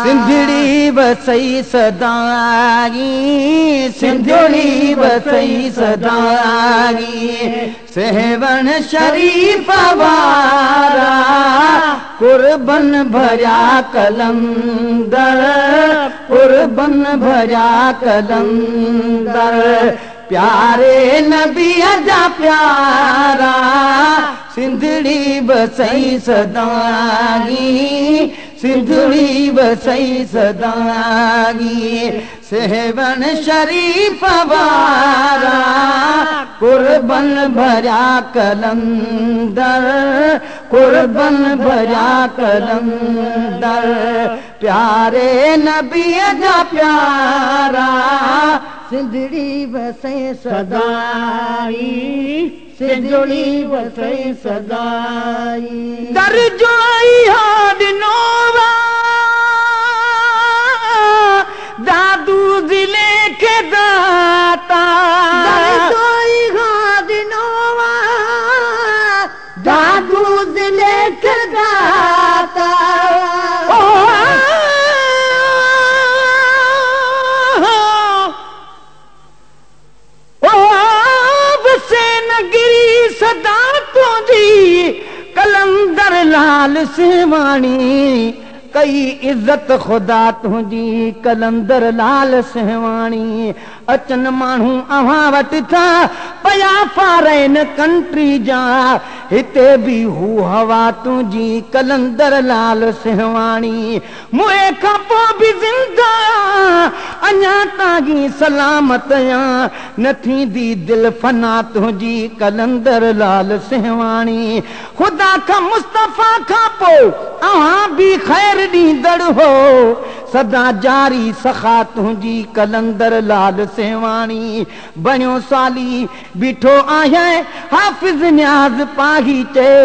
सिंधड़ी वसई सदाई, सिंधड़ी वसई सदाई, सेवण शरीफ वारा, कुर्बन भरिया कलंदर, कुर्बन भरिया कलंदर, प्यारे नबीअ जा प्यारा, सिंधड़ी वसई सदाई, सिंधड़ी वसई सदाई, सेवण शरीफ वारा, कुर्बन भरिया कलंदर, कुर्बन भरिया कलंदर, प्यारे नबीअ जा प्यारा, सिंधड़ी वसई सदाई, सिंधड़ी वसई सदाई। दर्जो इहो ॾिनो दादू ज़िले खे दाता, दर्जो इहो ॾिनो दादू ज़िले खे दाता, नगरी सदा तुंहिंजी कलंदर लाल सेवाणी, कई इज़त ख़ुदा तुंहिंजी कलंदर लाल सेवाणी। अचनि माण्हू अव्हां वटि था पया फॉरेन कंट्री जा, हिते बि हू हवा तुंहिंजी कलंदर लाल सेवाणी। मुए खां पोइ बि ज़िंदा अञा ताईं सलामत आहियां, न थींदी दिल फना तुंहिंजी कलंदर लाल सेवाणी। ख़ुदा खां मुस्तफ़ा खां पोइ अव्हां बि ख़ैर ॾींदड़ हो, सदा जारी सखा तुंहिंजी कलंदर लाल सेवाणी। बणियो साली बीठो आहियां हाफ़िज़ नियाज़ पाही चए,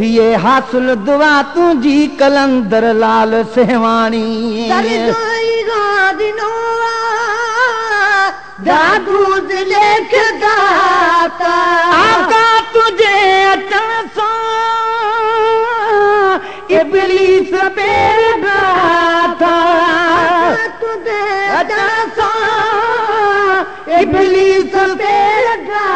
थिए हासिल दुआ तुंहिंजी कलंदर लाल सेवाणी। दादू ज़िले खे दाता, आका तुझे अचण सां इबलीस पेर था, तुझे अचण सां इबलीस पेर था,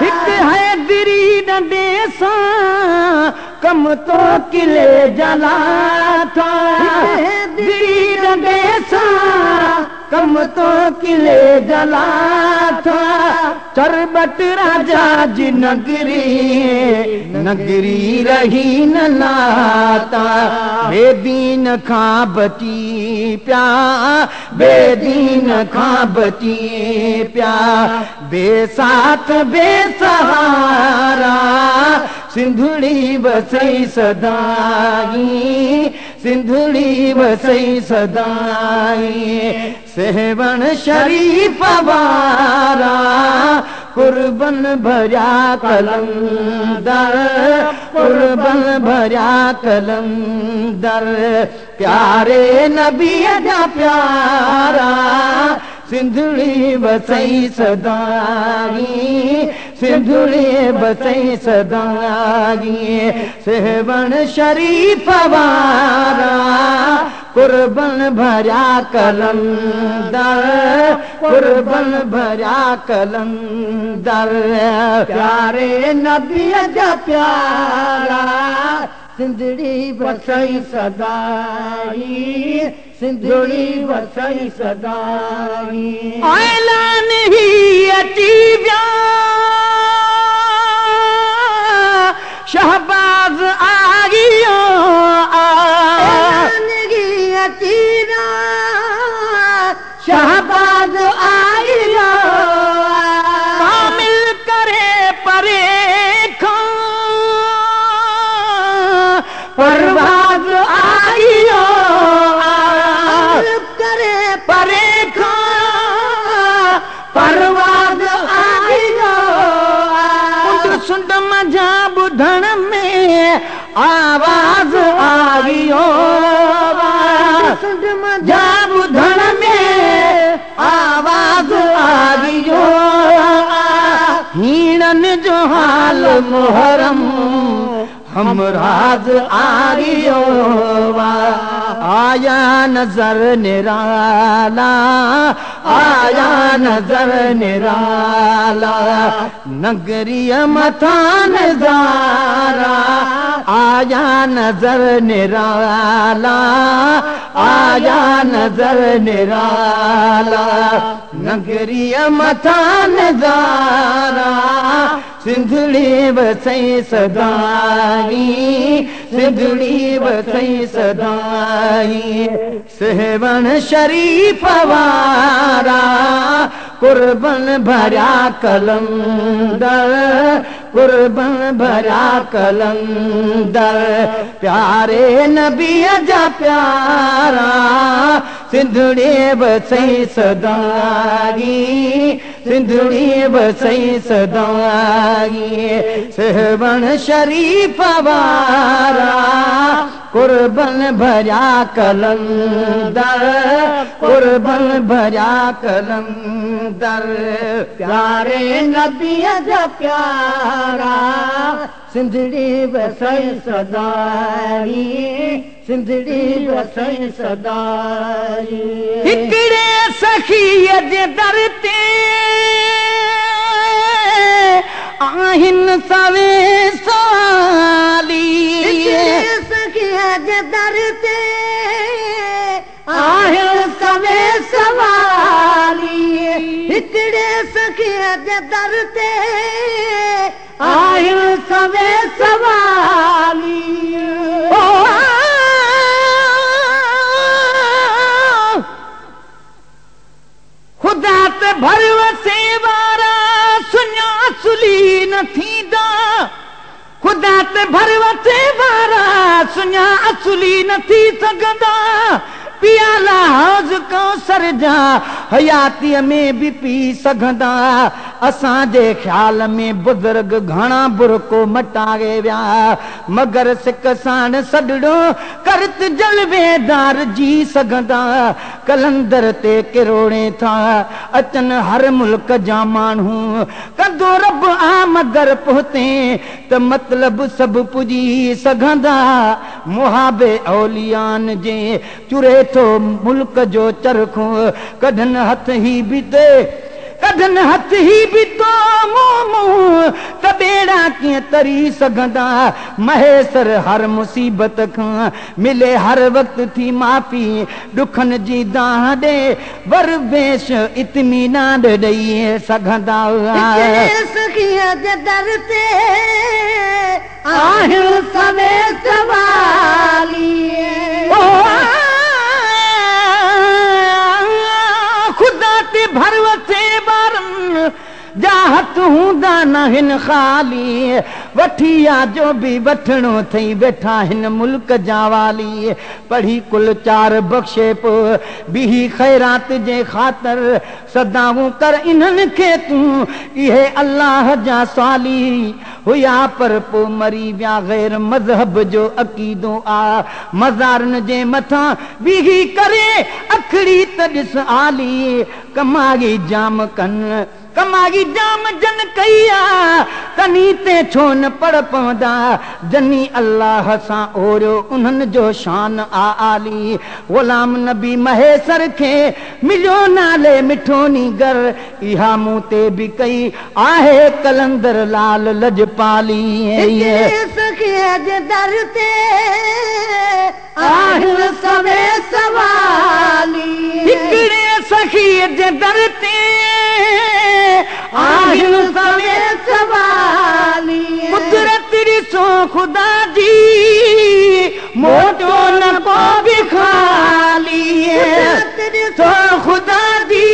हिकु हैदरी ॾंडे सां कम तो किले जला था, हैदरी ॾंडे सां कम तो किले जला था, चरबट राजा जी नगरी, नगरी रही न नाता, बेदीन खां बची पिया, बेदीन खां बची पिया, बेसाथ बेसहारा, सिंधड़ी वसई सदाई, सिंधड़ी वसई सदाई, सेवण शरीफ वारा, कुर्बन भरिया कलंदर, कुर्बन भरिया कलंदर, प्यारे नबीअ जा प्यारा, सिंधड़ी वसई सदाई, सिंधड़ी वसई सदाई, सेवण शरीफ वारा, कुर्बन भरिया कलंदर, कुर्बन भरिया कलंदर, प्यारे नबीअ जा प्यारा, सिंधड़ी वसई सदाई, सिंधड़ी वसई सदाई। ऐलान ही अची विया शहबाज़ आगियो, ऐलान ही अची विया शहबाज़ आगियो, कामिल करे परे खां परवाज़ आगियो, करे परे खां परवाज़ आगियो, सुंड मंझा ॿुधण में आवाज़ आवियो, सुंड मंझा ॿुधण में आवाज़ आवियो, हीण दिलनि जो हाल मुहरम हमराज आरियो आया नजर निराला आया नजर निराला नगरीअ मथां नज़ारा आया नजर निराला आया नजर निराला नगरीअ मथां नज़ारा सिंधड़ी वसई सदाई सिंधड़ी वसई सदाई सेवण शरीफ वारा कुर्बन भरिया कलंदर कुर्बन भरिया कलंदर प्यारे नबीअ जा प्यारा सिंधड़ी वसई सदाई सिंधड़ी वसई सदाई सेवण शरीफ वारा कुर्बन भरिया कलंदर कुर्बन भरिया कलंदर प्यारे नबीअ जा प्यारा सिंधड़ी वसई सदाई सिंधड़ी वसई सदाई। हिकिड़े सखीअ जे दर ते आहिनि सवे सवाली सखीअ जे दर ते आहिनि सवे सवाली हिकिड़े सखीअ जे दर ते आहिनि सवे सवाली। खुदा ते भरवसे वारा सुञा असुली न थींदा खुदा ते भरवसे वारा सुञा असुली न थी सघंदा पियाला हौज़ कौसर जा हयातीअ में बि पी सघंदा। असांजे ख़्याल में बुज़ुर्ग घणा बुरको मटाए विया मगर सिक साण सॾड़ो करत जलवेदार जी सघंदा। कलंदर ते किरोड़े था अचनि हर मुल्क जा माण्हू कंदो रब आ मगर पहुते त मतिलब सभु पुॼी सघंदा। मुहाबे औलियान जे चुरे थो मुल्क जो चरखो कढनि हथ ही बीते कढनि हथ ही बि तो मुंहुं त ॿेड़ा कीअं तरी सघंदा। महेसर हर मुसीबत खां मिले हर वक़्तु थी माफ़ी ॾुखनि जी दाह ॾे वरवेश इत्मीनान ॾेई सघंदा। सखीअ जे दर ते आहिनि सवे सवाली खुदा ते भरवसे वारनि जा हथ हूंदा न आहिनि ख़ाली वठी आ जो बि वठिणो अथई वेठा हिन मुल्क जा वाली। पढ़ी कुल चार बख़्शे पोइ बीही ख़ैरात जे ख़ातिर सदाऊं कर इन्हनि खे तूं इहे अलाह जा सवाली हुया पर पोइ मरी विया ग़ैर मज़हब जो अक़ीदो आ मज़ारनि जे मथां बीही करे अखड़ी त ॾिस आली। कमाई जाम कनि कमाई जाम जन कई आ तनी ते छो न पड़ पवंदा जनी अलाह सां ओरियो उन्हनि जो शान आ आली। ग़ुलाम नबी महेसर खे मिलियो नाले मिठो नीगर इहा मूं ते बि कई आहे कलंदर लाल लजपाली। सखीअ जे दर ते आहिनि सवे सवाली हिकिड़े सखीअ जे दर ते आहिनि सवे सवाली कुदरत ॾिसो खुदा जी मोटो न को बि खाली ॾिसो खुदा जी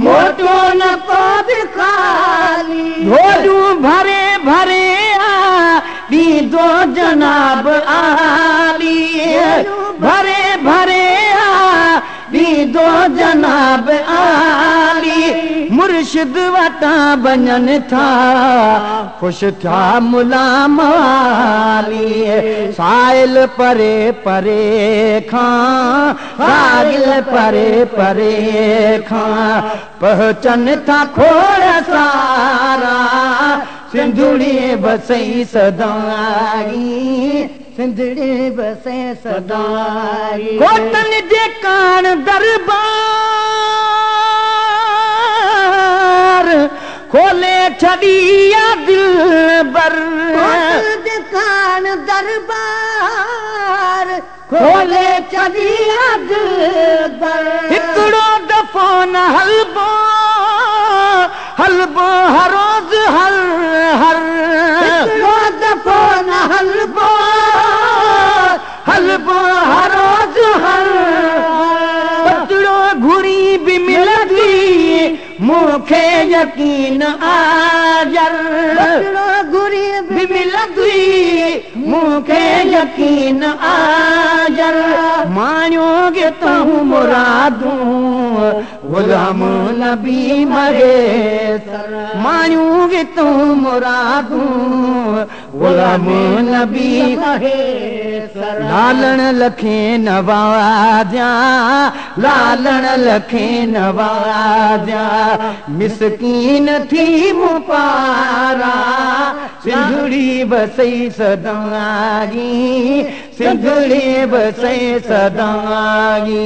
मोटो न को बि खाली। ढोलूं भरे भरे आ ॾींदो जनाब आली भरे भरे आ ॾींदो जनाब आली। मुर्शिद वटां वञनि था ख़ुशि थिया मुलाम आली। साइल परे परे खां साइल परे परे खां पहुचनि था खोड़ सारा। सिंधुड़ी बसई सदाई, सिंधड़ी बसे सदाई। कोटन जे कान दरबार खोले छॾी दिलबर, कोटन जे कान दरबार खोले छॾी दिलबर। हिकिड़ो दफ़ो न हलबो, हलबो हर रोज़ हर हर, हिकिड़ो दफ़ो न हलबो, हलबो हर रोज़ हर। पतड़ो घुरी बि मिलंदी मूंखे यकीन आजर, पतड़ो घुरी बि मिलंदी मूंखे यकीन आजर। माण्योगे तूं मुरादूं गुलाम नबी महेसर, माण्योगे तूं मुरादूं गुलाम नबी महेसर। लालण लखे नवाज़िया, लालण लखे नवाज़िया, मिसकीन थी मूं पारा, सिंधुड़ी बसई सदाई, सिंधुड़ी बसई सदाई।